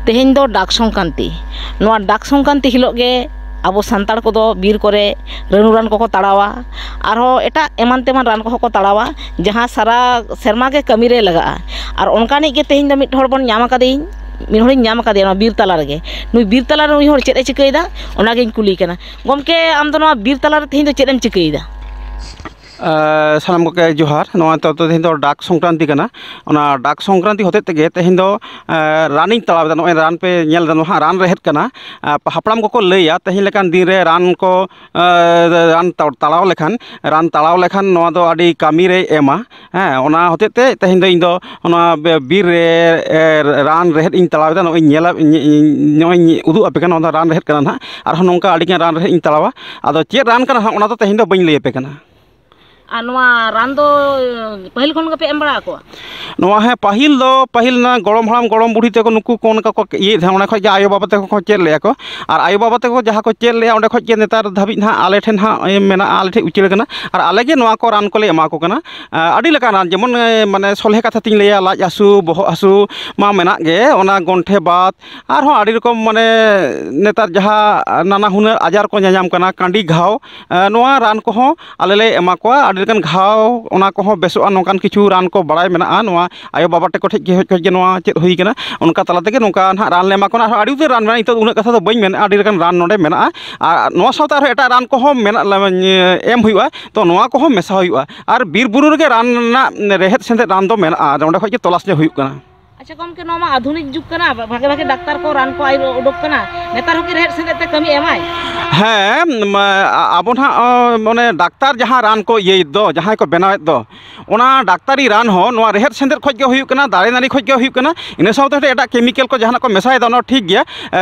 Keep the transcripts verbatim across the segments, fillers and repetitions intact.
ᱛᱮᱦᱮᱧ ᱫᱚ ᱰᱟᱠ ᱥᱚᱝᱠᱨᱟᱱᱛᱤ᱾ ᱱᱚᱣᱟ ᱰᱟᱠ ᱥᱚᱝᱠᱨᱟᱱᱛᱤ ᱦᱤᱞᱳᱜ ᱜᱮ ᱟᱵᱚ ᱥᱟᱱᱛᱟᱲ ᱠᱚᱫᱚ ᱵᱤᱨ ᱠᱚᱨᱮ ᱨᱟᱹᱱᱩ ᱨᱟᱱ ᱠᱚᱠᱚ ᱛᱟᱲᱟᱣᱟ, ᱟᱨᱦᱚᱸ ᱮᱴᱟᱜ ᱮᱢᱟᱱ ᱛᱮᱢᱟᱱ ᱨᱟᱱ ᱠᱚᱦᱚᱸ ᱠᱚ ᱛᱟᱲᱟᱣᱟ, ᱡᱟᱦᱟᱸ ᱥᱟᱨᱟ ᱥᱮᱨᱢᱟ ᱜᱮ ᱠᱟᱹᱢᱤ ᱨᱮ ᱞᱟᱜᱟᱜᱼᱟ᱾ ᱟᱨ ᱚᱱᱠᱟᱱᱤᱡ ᱜᱮ ᱛᱮᱦᱮᱧ ᱫᱚ ᱢᱤᱫ ᱦᱚᱲ ᱵᱚᱱ ᱧᱟᱢ ᱟᱠᱟᱫᱮᱭᱟᱹᱧ, ᱢᱤᱫ ᱦᱚᱲᱤᱧ ᱧᱟᱢ ᱟᱠᱟᱫᱮᱭᱟ ᱱᱚᱣᱟ ᱵᱤᱨ ᱛᱟᱞᱟ ᱨᱮᱜᱮ᱾ ᱱᱩᱭ ᱵᱤᱨ ᱛᱟᱞᱟ ᱨᱮ ᱱᱩᱭ ᱦᱚᱲ ᱪᱮᱫ ᱮ ᱪᱤᱠᱟᱹᱭᱮᱫᱟ, ᱚᱱᱟᱜᱤᱧ ᱠᱩᱞᱤ ᱠᱟᱱᱟ᱾ ᱜᱚᱢᱠᱮ, ᱟᱢ ᱫᱚ ᱱᱚᱣᱟ ᱵᱤᱨ ᱛᱟᱞᱟ ᱨᱮ ᱛᱮᱦᱮᱧ ᱫᱚ ᱪᱮᱫ ᱮᱢ ᱪᱤᱠᱟᱹᱭᱮᱫᱟ? ᱮ, ᱥᱟᱱᱟᱢ ᱠᱚᱜᱮ ᱡᱚᱦᱟᱨ᱾ ᱱᱚᱣᱟ ᱛᱚ, ᱛᱮᱦᱮᱧ ᱫᱚ ᱰᱟᱠ ᱥᱚᱝᱠᱨᱟᱱᱛᱤ ᱠᱟᱱᱟ᱾ ᱚᱱᱟ ᱰᱟᱠ ᱥᱚᱝᱠᱨᱟᱱᱛᱤ ᱦᱚᱛᱮᱡ ᱛᱮᱜᱮ ᱛᱮᱦᱮᱧ ᱫᱚ, ᱮ, ᱨᱟᱱᱤᱧ ᱛᱟᱲᱟᱣ ᱮᱫᱟ᱾ ᱱᱚᱜᱼᱚᱭ ᱨᱟᱱ ᱯᱮ ᱧᱮᱞ ᱮᱫᱟ, ᱱᱚᱣᱟ ᱦᱟᱸᱜ ᱨᱟᱱ ᱨᱮᱦᱮᱫ ᱠᱟᱱᱟ᱾ ᱮ, ᱦᱟᱯᱲᱟᱢ ᱠᱚᱠᱚ ᱞᱟᱹᱭᱟ, ᱛᱮᱦᱮᱧ ᱞᱮᱠᱟᱱ ᱫᱤᱱ ᱨᱮ ᱨᱟᱱ ᱠᱚ, ᱮ, ᱨᱟᱱ ᱛᱟᱲ-, ᱛᱟᱲᱟᱣ ᱞᱮᱠᱷᱟᱱ, ᱨᱟᱱ ᱛᱟᱲᱟᱣ ᱞᱮᱠᱷᱟᱱ ᱱᱚᱣᱟ ᱫᱚ ᱟᱹᱰᱤ ᱠᱟᱹᱢᱤ ᱨᱮ ᱮᱢᱟ᱾ ᱦᱮᱸ, ᱚᱱᱟ ᱦᱚᱛᱮᱡ ᱛᱮ ᱛᱮᱦᱮᱧ ᱫᱚ ᱤᱧ ᱫᱚ ᱚᱱᱟ ᱵᱮ-, ᱵᱤᱨ ᱨᱮ, ᱮ, ᱨᱟᱱ ᱨᱮᱦᱮᱫ ᱤᱧ ᱛᱟᱲᱟᱣ ᱮᱫᱟ᱾ ᱱᱚᱜᱼᱚᱭ ᱤᱧ ᱧᱮᱞᱟ, ᱤᱧ, ᱤᱧ, ᱱᱚᱜᱼᱚᱭ ᱤᱧ ᱩᱫᱩᱜ ᱟᱯᱮ ᱠᱟᱱᱟ, ᱚᱱᱟ ᱨᱟᱱ ᱨᱮᱦᱮᱫ ᱠᱟᱱᱟ ᱱᱟᱦᱟᱜ᱾ ᱟᱨᱦᱚᱸ ᱱᱚᱝᱠᱟ ᱟᱹᱰᱤᱜᱟᱱ ᱨᱟᱱ ᱨᱮᱦᱮᱫ ᱤᱧ ᱛᱟᱲᱟᱣᱟ᱾ ᱟᱫᱚ ᱪᱮᱫ ᱨᱟᱱ ᱠᱟᱱᱟ ᱦᱟᱸᱜ, ᱚᱱᱟ ᱫᱚ ᱛᱮᱦᱮᱧ ᱫᱚ ᱵᱟᱹᱧ ᱞᱟᱹᱭ ᱟᱯᱮ ᱠᱟᱱᱟ᱾ ᱟᱨ ᱱᱚᱣᱟ ᱨᱟᱱ ᱫᱚ ᱯᱟᱹᱦᱤᱞ ᱠᱷᱚᱱ ᱜᱮᱯᱮ ᱮᱢ ᱵᱟᱲᱟ ᱟᱠᱚᱣᱟ? ᱱᱚᱣᱟ, ᱦᱮᱸ, ᱯᱟᱹᱦᱤᱞ ᱫᱚ, ᱯᱟᱹᱦᱤᱞ ᱱᱟ ᱜᱚᱲᱚᱢ ᱦᱟᱲᱟᱢ, ᱜᱚᱲᱚᱢ ᱵᱩᱲᱦᱤ ᱛᱟᱠᱚ, ᱱᱩᱠᱩ ᱠᱚ ᱚᱱᱠᱟ ᱠᱚ ᱤᱭᱟᱹᱭᱮᱫ ᱛᱟᱦᱮᱸᱫ, ᱚᱱᱟ ᱠᱷᱚᱡ ᱜᱮ ᱟᱭᱳᱼᱵᱟᱵᱟ ᱛᱟᱠᱚ ᱠᱚ ᱪᱮᱫ ᱞᱮᱜᱼᱟ ᱠᱚ᱾ ᱟᱨ ᱟᱭᱳᱼᱵᱟᱵᱟ ᱛᱟᱠᱚ ᱡᱟᱦᱟᱸ ᱠᱚ ᱪᱮᱫ ᱞᱮᱜᱼᱟ, ᱚᱸᱰᱮ ᱠᱷᱚᱡ ᱜᱮ ᱱᱮᱛᱟᱨ ᱫᱷᱟᱹᱵᱤᱡ ᱱᱟᱦᱟᱜ ᱟᱞᱮ ᱴᱷᱮᱱ ᱦᱟᱸᱜ, ᱮ, ᱢᱮᱱᱟᱜᱼᱟ, ᱟᱞᱮ ᱴᱷᱮᱱ ᱩᱪᱟᱹᱲ ᱠᱟᱱᱟ᱾ ᱟᱨ ᱟᱞᱮ ᱜᱮ ᱱᱚᱣᱟ ᱠᱚ ᱨᱟᱱ ᱠᱚᱞᱮ ᱮᱢᱟ ᱠᱚ ᱠᱟᱱᱟ᱾ ᱮ, ᱟᱹᱰᱤ ᱞᱮᱠᱟᱱ ᱨᱟᱱ, ᱡᱮᱢᱚᱱ, ᱮ, ᱢᱟᱱᱮ, ᱥᱚᱞᱦᱮ ᱠᱟᱛᱷᱟ ᱛᱤᱧ ᱞᱟᱹᱭᱟ, ᱞᱟᱡ ᱦᱟᱹᱥᱩ, ᱵᱚᱦᱚᱜ ᱦᱟᱹᱥᱩ ᱢᱟ ᱢᱮᱱᱟᱜ ᱜᱮ, ᱚᱱᱟ ᱜᱚᱱᱴᱷᱮ ᱵᱟᱛ, ᱟᱨᱦᱚᱸ ᱟᱹᱰᱤ ᱨᱚᱠᱚᱢ, ᱢᱟᱱᱮ, ᱱᱮᱛᱟᱨ ᱡᱟᱦᱟᱸ ᱱᱟᱱᱟ ᱦᱩᱱᱟᱹᱨ ᱟᱡᱟᱨ ᱠᱚ ᱧᱟᱧᱟᱢ ᱠᱟᱱᱟ, ᱠᱟᱺᱰᱤ ᱜᱷᱟᱣ, ᱮ, ᱱᱚᱣᱟ ᱨᱟᱱ ᱠᱚᱦᱚᱸ ᱟᱞᱮ ᱞᱮ ᱮᱢᱟ ᱠᱚᱣᱟ᱾ ᱟᱹᱰᱤ ᱞᱮᱠᱟᱱ ᱜᱷᱟᱣ, ᱚᱱᱟ ᱠᱚᱦᱚᱸ ᱵᱮᱥᱚᱜᱼᱟ, ᱱᱚᱝᱠᱟᱱ ᱠᱤᱪᱷᱩ ᱨᱟᱱ ᱠᱚ ᱵᱟᱲᱟᱭ ᱢᱮᱱᱟᱜᱼᱟ᱾ ᱱᱚᱣᱟ ᱟᱭᱳᱼᱵᱟᱵᱟ ᱛᱟᱠᱚ ᱴᱷᱮᱡ ᱜᱮ, ᱦᱚᱡ ᱠᱷᱚᱡ ᱜᱮ ᱱᱚᱣᱟ ᱪᱮᱫ ᱦᱩᱭ ᱠᱟᱱᱟ᱾ ᱚᱱᱠᱟ ᱛᱟᱞᱟ ᱛᱮᱜᱮ ᱱᱚᱝᱠᱟ ᱱᱟᱦᱟᱜ ᱨᱟᱱ ᱞᱮ ᱮᱢᱟ ᱠᱚ ᱠᱟᱱᱟ᱾ ᱟᱨᱦᱚᱸ ᱟᱹᱰᱤ ᱩᱛᱟᱹᱨ ᱨᱟᱱ ᱢᱮᱱᱟᱜᱼᱟ, ᱱᱤᱛᱚᱜ ᱩᱱᱟᱹᱜ ᱠᱟᱛᱷᱟ ᱫᱚ ᱵᱟᱹᱧ ᱢᱮᱱᱟ᱾ ᱟᱹᱰᱤ ᱞᱮᱠᱟᱱ ᱨᱟᱱ ᱱᱚᱰᱮ ᱢᱮᱱᱟᱜᱼᱟ᱾ ᱟᱨ ᱱᱚᱣᱟ ᱥᱟᱶᱛᱮ ᱟᱨᱦᱚᱸ ᱮᱴᱟᱜ ᱨᱟᱱ ᱠᱚᱦᱚᱸ ᱢᱮᱱᱟᱜ, ᱮᱢ ᱦᱩᱭᱩᱜᱼᱟ, ᱛᱚ ᱱᱚᱣᱟ ᱠᱚᱦᱚᱸ ᱢᱮᱥᱟ ᱦᱩᱭᱩᱜᱼᱟ᱾ ᱟᱨ ᱵᱤᱨ ᱵᱩᱨᱩ ᱨᱮᱜᱮ ᱨᱟᱱ ᱨᱮᱱᱟᱜ ᱨᱮᱦᱮᱫ ᱥᱮᱸᱫᱮᱫ ᱨᱟᱱ ᱫᱚ ᱢᱮᱱᱟᱜᱼᱟ, ᱟᱨ ᱚᱸᱰᱮ ᱠᱷᱚᱡ ᱜᱮ ᱛᱚᱞᱟᱥ ᱧᱚᱜ ᱦᱩᱭᱩᱜ ᱠᱟᱱᱟ᱾ ᱟᱪᱪᱷᱟ ᱜᱚᱢᱠᱮ, ᱱᱚᱣᱟ ᱢᱟ ᱟᱫᱷᱩᱱᱤᱠ ᱡᱩᱜᱽ ᱠᱟᱱᱟ, ᱵᱷᱟᱜᱮ ᱵᱷᱟᱜᱮ ᱰᱟᱠᱛᱟᱨ ᱠᱚ ᱨᱟᱱ ᱠᱚ ᱟᱭ ᱩᱰᱩᱠ ᱠᱟᱱᱟ, ᱱᱮᱛᱟᱨ ᱦᱚᱸᱠᱤ ᱨᱮᱦᱮᱫ ᱥᱮᱸᱫᱮᱫ ᱛᱮ ᱠᱟᱹᱢᱤ ᱮᱢᱟᱭ? ᱦᱮᱸ, ᱢᱟ, ᱟ-, ᱟᱵᱚ ᱱᱟᱦᱟᱜ, ᱚ, ᱢᱟᱱᱮ ᱰᱟᱠᱛᱟᱨ ᱡᱟᱦᱟᱸ ᱨᱟᱱ ᱠᱚ ᱤᱭᱟᱹᱭᱮᱫ ᱫᱚ, ᱡᱟᱦᱟᱸᱭ ᱠᱚ ᱵᱮᱱᱟᱣᱮᱫ ᱫᱚ, ᱚᱱᱟ ᱰᱟᱠᱛᱟᱨᱤ ᱨᱟᱱ ᱦᱚᱸ ᱱᱚᱣᱟ ᱨᱮᱦᱮᱫ ᱥᱮᱸᱫᱮᱫ ᱠᱷᱚᱡ ᱜᱮ ᱦᱩᱭᱩᱜ ᱠᱟᱱᱟ, ᱫᱟᱨᱮ ᱱᱟᱹᱲᱤ ᱠᱷᱚᱡ ᱜᱮ ᱦᱩᱭᱩᱜ ᱠᱟᱱᱟ᱾ ᱤᱱᱟᱹ ᱥᱟᱶᱛᱮ ᱮᱴᱟᱜ ᱠᱮᱢᱤᱠᱮᱞ ᱠᱚ ᱡᱟᱦᱟᱱᱟᱜ ᱠᱚ ᱢᱮᱥᱟᱭᱮᱫᱟ, ᱚᱱᱟ ᱦᱚᱸ ᱴᱷᱤᱠ ᱜᱮᱭᱟ, ᱮ,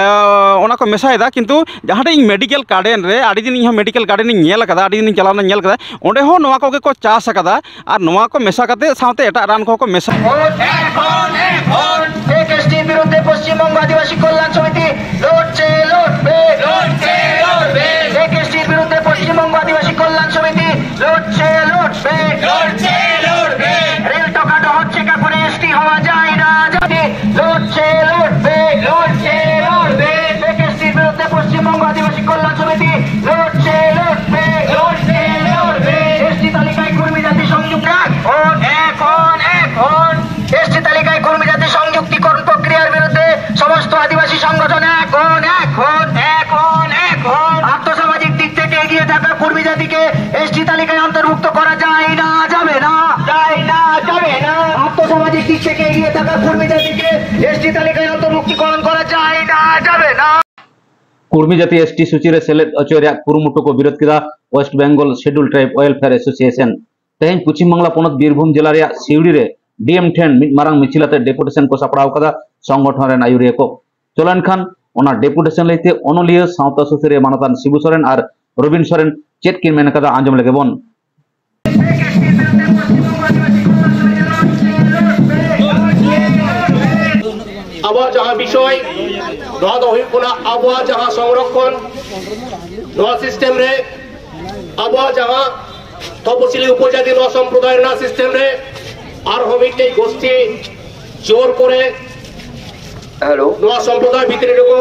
ᱚᱱᱟ ᱠᱚ ᱢᱮᱥᱟᱭᱮᱫᱟ, ᱠᱤᱱᱛᱩ ᱡᱟᱦᱟᱸ ᱴᱷᱮᱡ ᱤᱧ ᱢᱮᱰᱤᱠᱮᱞ ᱜᱟᱨᱰᱮᱱ ᱨᱮ, ᱟᱹᱰᱤ ᱫᱤᱱ ᱤᱧ ᱦᱚᱸ ᱢᱮᱰᱤᱠᱮᱞ ᱜᱟᱨᱰᱮᱱ ᱤᱧ ᱧᱮᱞ ᱟᱠᱟᱫᱟ, ᱟᱹᱰᱤ ᱫᱤᱱ ᱤᱧ ᱪᱟᱞᱟᱣ ᱞᱮᱱᱟ, ᱧᱮᱞ ᱠᱟᱫᱟ, ᱚᱸᱰᱮ ᱦᱚᱸ ᱱᱚᱣᱟ ᱠᱚᱜᱮ ᱠᱚ ᱪᱟᱥ ᱟᱠᱟᱫᱟ᱾ ᱟᱨ ᱱᱚᱣᱟ ᱠᱚ ᱢᱮᱥᱟ ᱠᱟᱛᱮ ᱥᱟᱶᱛᱮ ᱮᱴᱟᱜ ᱨᱟᱱ ᱠᱚᱦᱚᱸ ᱠᱚ ᱢᱮᱥᱟ᱾ ভোট এখন, এখন। এসএসটির বিরুদ্ধে পশ্চিমবঙ্গ আদিবাসী কল্যাণ সমিতি লড়ছে, লড়বে। লড়ছে, লড়বে। এসএসটির বিরুদ্ধে পশ্চিমবঙ্গ আদিবাসী কল্যাণ সমিতি লড়ছে, লড়বে। লড়ছে, লড়বে। রেল টকা হচ্ছে কাপড়ে এসটি হওয়া যায় না, যায়। লড়ছে, লড়বে। জাতিকে এসটি তালিকায় অন্তর্ভুক্ত করা যায় না, যাবে না, যায় না, যাবে না। আর্থ সামাজিক দিক থেকে এগিয়ে থাকা কুর্মী জাতিকে এসটি তালিকায় অন্তর্ভুক্তিকরণ করা যায় না, যাবে না। ᱠᱩᱲᱢᱤ ᱡᱟᱹᱛᱤ ᱮᱥᱴᱤ ᱥᱩᱪᱤ ᱨᱮ ᱥᱮᱞᱮᱫ ᱦᱚᱪᱚᱭ ᱨᱮᱭᱟᱜ ᱠᱩᱨᱩᱢᱩᱴᱩ ᱠᱚ ᱵᱤᱨᱳᱫ ᱠᱮᱫᱟ West Bengal schedule tribe welfare association. ᱛᱮᱦᱮᱧ ᱯᱚᱪᱷᱤᱢ ᱵᱟᱝᱞᱟ ᱯᱚᱱᱚᱛ ᱵᱤᱨᱵᱷᱩᱢ ᱡᱮᱞᱟ ᱨᱮᱭᱟᱜ ᱥᱤᱣᱲᱤ ᱨᱮ ᱰᱤ ᱮᱢ ᱴᱷᱮᱱ ᱢᱤᱫ ᱢᱟᱨᱟᱝ ᱢᱤᱪᱷᱤᱞ ᱟᱛᱮ ᱰᱮᱯᱩᱴᱮᱥᱚᱱ ᱠᱚ ᱥᱟᱯᱲᱟᱣ ᱟᱠᱟᱫᱟ ᱥᱚᱝᱜᱚᱴᱷᱚᱱ ᱨᱮᱱ ᱟᱹᱭᱩᱨᱤᱭᱟᱹ ᱠᱚ᱾ ᱪᱚᱞᱚ ᱮᱱᱠᱷᱟᱱ ᱚᱱᱟ ᱰᱮᱯᱩᱴᱮᱥᱚᱱ ᱞᱟᱹᱭᱛᱮ ᱚᱱᱚᱞᱤᱭᱟᱹ ᱥᱟᱶᱛᱟ ᱥᱩᱥᱟᱹᱨᱤᱭᱟᱹ ᱢᱟᱱᱚᱛᱟᱱ ᱥᱤᱵᱩ ᱥᱚᱨᱮᱱ ᱟᱨ ᱨᱚᱵᱤᱱ ᱥᱚᱨᱮᱱ ᱪᱮᱫ ᱠᱤᱱ ᱢᱮᱱ ᱟᱠᱟᱫᱟ, ᱟᱸᱡᱚᱢ ᱞᱮᱜᱮ ᱵᱚᱱ᱾ ᱟᱵᱚᱣᱟᱜ ᱡᱟᱦᱟᱸ ᱵᱤᱥᱚᱭ, ᱱᱚᱣᱟ ᱫᱚ ᱦᱩᱭᱩᱜ ᱠᱟᱱᱟ ᱟᱵᱚᱣᱟᱜ ᱡᱟᱦᱟᱸ ᱥᱚᱝᱨᱚᱠᱷᱚᱱ, ᱱᱚᱣᱟ ᱥᱤᱥᱴᱮᱢ ᱨᱮ ᱟᱵᱚᱣᱟᱜ ᱡᱟᱦᱟᱸ ᱛᱚᱯᱚᱥᱤᱞᱤ ᱩᱯᱚᱡᱟᱛᱤ, ᱱᱚᱣᱟ ᱥᱚᱢᱯᱨᱚᱫᱟᱭ ᱨᱮᱱᱟᱜ ᱥᱤᱥᱴᱮᱢ ᱨᱮ ᱟᱨᱦᱚᱸ ᱢᱤᱫᱴᱮᱡ ᱜᱳᱥᱴᱤ ᱡᱳᱨ ᱠᱚᱨᱮ ᱦᱮᱞᱳ᱾ ᱱᱚᱣᱟ ᱥᱚᱢᱯᱨᱚᱫᱟᱭ ᱵᱷᱤᱛᱨᱤ ᱨᱮᱠᱚ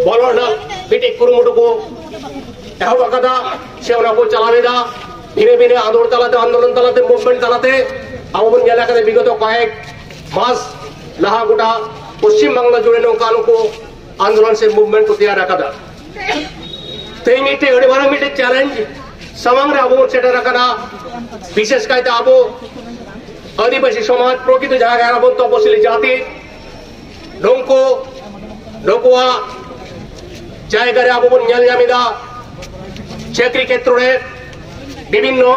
ᱵᱚᱞᱚ ᱨᱮᱱᱟᱜ ᱢᱤᱫᱴᱮᱡ ᱠᱩᱨᱩᱢᱩᱴᱩ ᱠᱚ ᱮᱦᱚᱵ ᱟᱠᱟᱫᱟ, ᱥᱮ ᱚᱱᱟ ᱠᱚ ᱪᱟᱞᱟᱣ ᱮᱫᱟ᱾ ᱵᱷᱤᱱᱟᱹ ᱵᱷᱤᱱᱟᱹ ᱟᱸᱫᱳᱲ ᱛᱟᱞᱟᱛᱮ, ᱟᱱᱫᱳᱞᱚᱱ ᱛᱟᱞᱟᱛᱮ, ᱢᱩᱵᱷᱢᱮᱱᱴ ᱛᱟᱞᱟᱛᱮ ᱟᱵᱚ ᱵᱚᱱ ᱧᱮᱞ ᱟᱠᱟᱫᱟ ᱵᱤᱜᱚᱛᱚ ᱠᱚᱭᱮᱠ ᱢᱟᱥ ᱞᱟᱦᱟ ᱜᱚᱴᱟ ᱯᱚᱥᱪᱤᱢ ᱵᱟᱝᱞᱟ ᱡᱩᱲᱮ ᱱᱚᱝᱠᱟ ᱱᱩᱠᱩ ᱟᱱᱫᱳᱞᱚᱱ ᱥᱮ ᱢᱩᱵᱷᱢᱮᱱᱴ ᱠᱚ ᱛᱮᱭᱟᱨ ᱟᱠᱟᱫᱟ᱾ ᱛᱮᱦᱮᱧ ᱢᱤᱫᱴᱮᱡ ᱟᱹᱰᱤ ᱢᱟᱨᱟᱝ ᱢᱤᱫᱴᱮᱡ ᱪᱮᱞᱮᱧᱡᱽ ᱥᱟᱢᱟᱝ ᱨᱮ ᱟᱵᱚ ᱵᱚᱱ ᱥᱮᱴᱮᱨ ᱟᱠᱟᱱᱟ᱾ ᱵᱤᱥᱮᱥ ᱠᱟᱭᱛᱮ ᱟᱵᱚ ᱟᱹᱫᱤᱵᱟᱹᱥᱤ ᱥᱚᱢᱟᱡᱽ, ᱯᱨᱚᱠᱤᱛ ᱡᱟᱦᱟᱸ ᱠᱟᱱᱟ ᱵᱚᱱ ᱛᱚᱯᱚᱥᱤᱞᱤ ᱡᱟᱹᱛᱤ, ᱱᱩᱠᱩ, ᱱᱩᱠᱩᱣᱟᱜ ᱡᱟᱭᱜᱟ ᱨᱮ ᱟᱵᱚ ᱵᱚᱱ ᱧᱮᱞ ᱧᱟᱢ ᱮᱫᱟ᱾ ᱪᱟᱹᱠᱨᱤ ᱠᱷᱮᱛᱨᱚ ᱨᱮ ᱵᱤᱵᱷᱤᱱᱱᱚ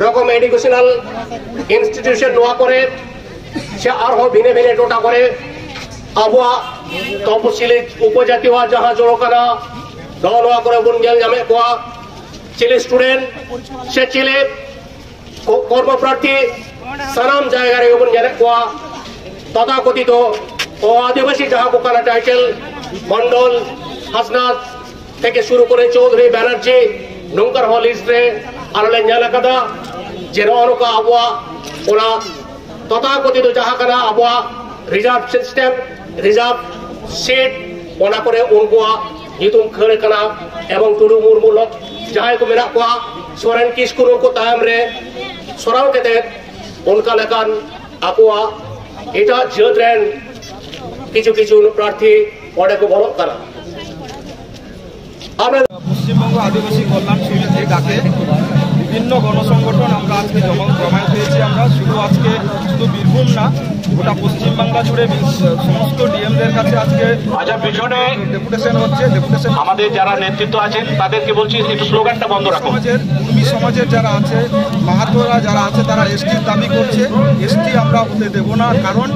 ᱨᱚᱠᱚᱢ ᱮᱰᱩᱠᱮᱥᱚᱱᱟᱞ ᱤᱱᱥᱴᱤᱴᱤᱭᱩᱥᱚᱱ ᱱᱚᱣᱟ ᱠᱚᱨᱮ ᱥᱮ ᱟᱨᱦᱚᱸ ᱵᱷᱤᱱᱟᱹ ᱵᱷᱤᱱᱟᱹ ᱴᱚᱴᱷᱟ ᱠᱚᱨᱮ ᱟᱵᱚᱣᱟᱜ ᱛᱚᱯᱚᱥᱤᱞᱤ ᱩᱯᱚᱡᱟᱛᱤᱣᱟᱜ ᱡᱟᱦᱟᱸ ᱡᱚᱲᱚ ᱠᱟᱱᱟ, ᱱᱚᱜᱼᱚ ᱱᱚᱣᱟ ᱠᱚᱨᱮ ᱵᱚᱱ ᱧᱮᱞ ᱧᱟᱢᱮᱫ ᱠᱚᱣᱟ᱾ ᱪᱤᱞᱤ ᱥᱴᱩᱰᱮᱱᱴ ᱥᱮ ᱪᱤᱞᱤ ᱠᱚ-, ᱠᱚᱨᱢᱚ ᱯᱨᱟᱨᱛᱷᱤ ᱥᱟᱱᱟᱢ ᱡᱟᱭᱜᱟ ᱨᱮᱜᱮ ᱵᱚᱱ ᱧᱮᱞᱮᱫ ᱠᱚᱣᱟ᱾ ᱛᱚᱛᱷᱟᱠᱚᱛᱷᱤᱛ ᱚ ᱟᱹᱫᱤᱵᱟᱹᱥᱤ ᱡᱟᱦᱟᱸ ᱠᱚ ᱠᱟᱱᱟ, ᱴᱟᱭᱴᱮᱞ, ᱢᱚᱱᱰᱚᱞ, ᱦᱟᱸᱥᱫᱟ ᱛᱷᱮᱠᱮ ᱥᱩᱨᱩ ᱠᱚᱨᱮ ᱪᱳᱣᱫᱷᱩᱨᱤ, ᱵᱮᱱᱟᱨᱡᱤ, ᱱᱚᱝᱠᱟᱱ ᱦᱚᱸ ᱞᱤᱥᱴ ᱨᱮ ᱟᱞᱮ ᱞᱮ ᱧᱮᱞ ᱟᱠᱟᱫᱟ ᱡᱮ ᱱᱚᱜᱼᱚ ᱱᱚᱝᱠᱟ ᱟᱵᱚᱣᱟᱜ ᱚᱱᱟ ᱛᱚᱛᱷᱟᱠᱚᱛᱷᱤᱛ ᱡᱟᱦᱟᱸ ᱠᱟᱱᱟ ᱟᱵᱚᱣᱟᱜ ᱨᱤᱡᱟᱨᱵᱷ ᱥᱤᱥᱴᱮᱢ, ᱨᱤᱡᱟᱨᱵᱷ ᱥᱤᱴ, ᱚᱱᱟ ᱠᱚᱨᱮ ᱩᱱᱠᱩᱣᱟᱜ ᱧᱩᱛᱩᱢ ᱠᱷᱟᱹᱲ ᱠᱟᱱᱟ᱾ ᱮᱵᱚᱝ ᱴᱩᱰᱩ ᱢᱩᱨᱢᱩ ᱞᱚ-, ᱡᱟᱦᱟᱸᱭ ᱠᱚ ᱢᱮᱱᱟᱜ ᱠᱚᱣᱟ, ᱥᱚᱨᱮᱱ ᱠᱤᱥᱠᱩ, ᱱᱩᱠᱩ ᱛᱟᱭᱚᱢ ᱨᱮ ᱥᱚᱨᱟᱣ ᱠᱟᱛᱮ ᱚᱱᱠᱟ ᱞᱮᱠᱟᱱ ᱟᱠᱚᱣᱟᱜ ᱮᱴᱟᱜ ᱡᱟᱹᱛ ᱨᱮᱱ ᱠᱤᱪᱷᱩ ᱠᱤᱪᱷᱩ ᱯᱨᱟᱨᱛᱷᱤ ᱚᱸᱰᱮ ᱠᱚ ᱵᱚᱞᱚᱜ ᱠᱟᱱᱟ᱾ ᱟᱨ পশ্চিমবঙ্গ আদিবাসী কল্যাণ সমিতির ডাকে বিভিন্ন গণসংগঠন আমরা আজকে জমা জমায়েত হয়েছি। আমরা শুধু আজকে শুধু বীরভূম না, গোটা পশ্চিমবাংলা জুড়ে বি- সমস্ত ডিএমদের কাছে আজকে আচ্ছা, পিছনে ডেপুটেশন হচ্ছে। ডেপুটেশন আমাদের যারা নেতৃত্ব আছেন, তাদেরকে বলছি, একটু স্লোগানটা বন্ধ রাখুন। সমাজের, কুর্মী সমাজের যারা আছে, মাহাতোরা যারা আছে, তারা এসটির দাবি করছে। এসটি আমরা হতে দেব না, কারণ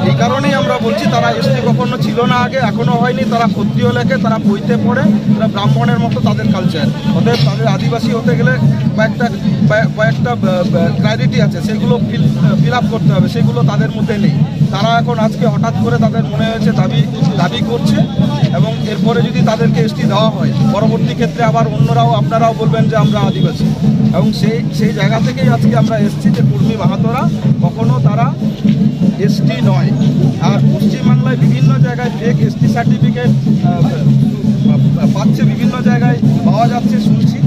এই কারণেই আমরা বলছি, তারা এসটি কখনো ছিল না আগে, এখনো হয়নি। তারা ক্ষত্রিয় লেখে, তারা বইতে পড়ে, তারা ব্রাহ্মণের মতো তাদের কালচার। অতএব তাদের আদিবাসী হতে গেলে কয়েকটা কয়েক- কয়েকটা ক্রাইটেরিয়া আছে, সেগুলো ফিল ফিল আপ করতে হবে, সেগুলো তাদের মধ্যে নেই। তারা এখন আজকে হঠাৎ করে তাদের মনে হয়েছে দাবি দাবি করছে, এবং এরপরে যদি তাদেরকে এসটি দেওয়া হয়, পরবর্তী ক্ষেত্রে আবার অন্যরাও, আপনারাও বলবেন যে আমরা আদিবাসী। এবং সেই সেই জায়গা থেকেই আজকে আমরা এসছি যে কুর্মী মাহাতোরা কখনো তারা এসটি নয়। আর পশ্চিমবাংলায় বিভিন্ন জায়গায় ফেক এসটি সার্টিফিকেট পাচ্ছে, বিভিন্ন জায়গায় পাওয়া যাচ্ছে শুনছি,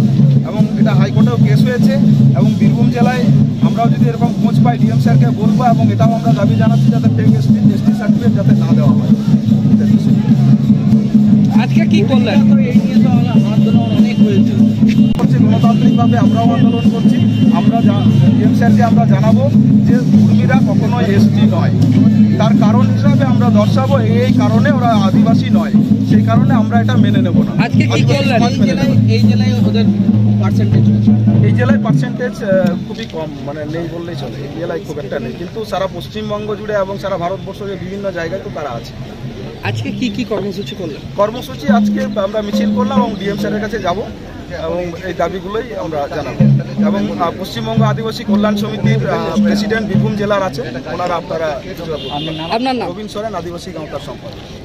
এবং এটা হাইকোর্টেও কেস হয়েছে। এবং বীরভূম জেলায় আমরাও যদি এরকম খোঁজ পাই, ডিএম স্যারকে বলবো, এবং এটাও আমরা দাবি জানাচ্ছি যাতে ফেক এসটি এসটি সার্টিফিকেট যাতে না দেওয়া হয়। আজকে কি করলেন? করছি, গণতান্ত্রিকভাবে আমরাও আন্দোলন করছি। আমরা ডিএম স্যারকে আমরা জানাবো যে কুর্মীরা কখনো এসটি নয়। তার কারণ হিসাবে আমরা দর্শাবো এই এই কারণে ওরা আদিবাসী নয়, সেই কারণে আমরা এটা মেনে নেব না। আজকে কি করলেন? এই জেলায় এই জেলায় ওদের পার্সেন্টেজ? এই জেলায় পার্সেন্টেজ খুবই কম, মানে নেই বললেই চলে। এই জেলায় খুব একটা নেই, কিন্তু সারা পশ্চিমবঙ্গ জুড়ে এবং সারা ভারতবর্ষ জুড়ে বিভিন্ন জায়গায় তো তারা আছে। আজকে কি কি কর্মসূচি করলেন? কর্মসূচি আজকে আমরা মিছিল করলাম এবং ডিএম স্যারের কাছে যাব এবং এই দাবিগুলোই আমরা জানাবো। এবং আহ, পশ্চিমবঙ্গ আদিবাসী কল্যাণ সমিতির প্রেসিডেন্ট বীরভূম জেলার আছে, ওনারা আপনারা আপনার নাম? রবীন সোরেন, আদিবাসী গাঁওতার সম্পাদক।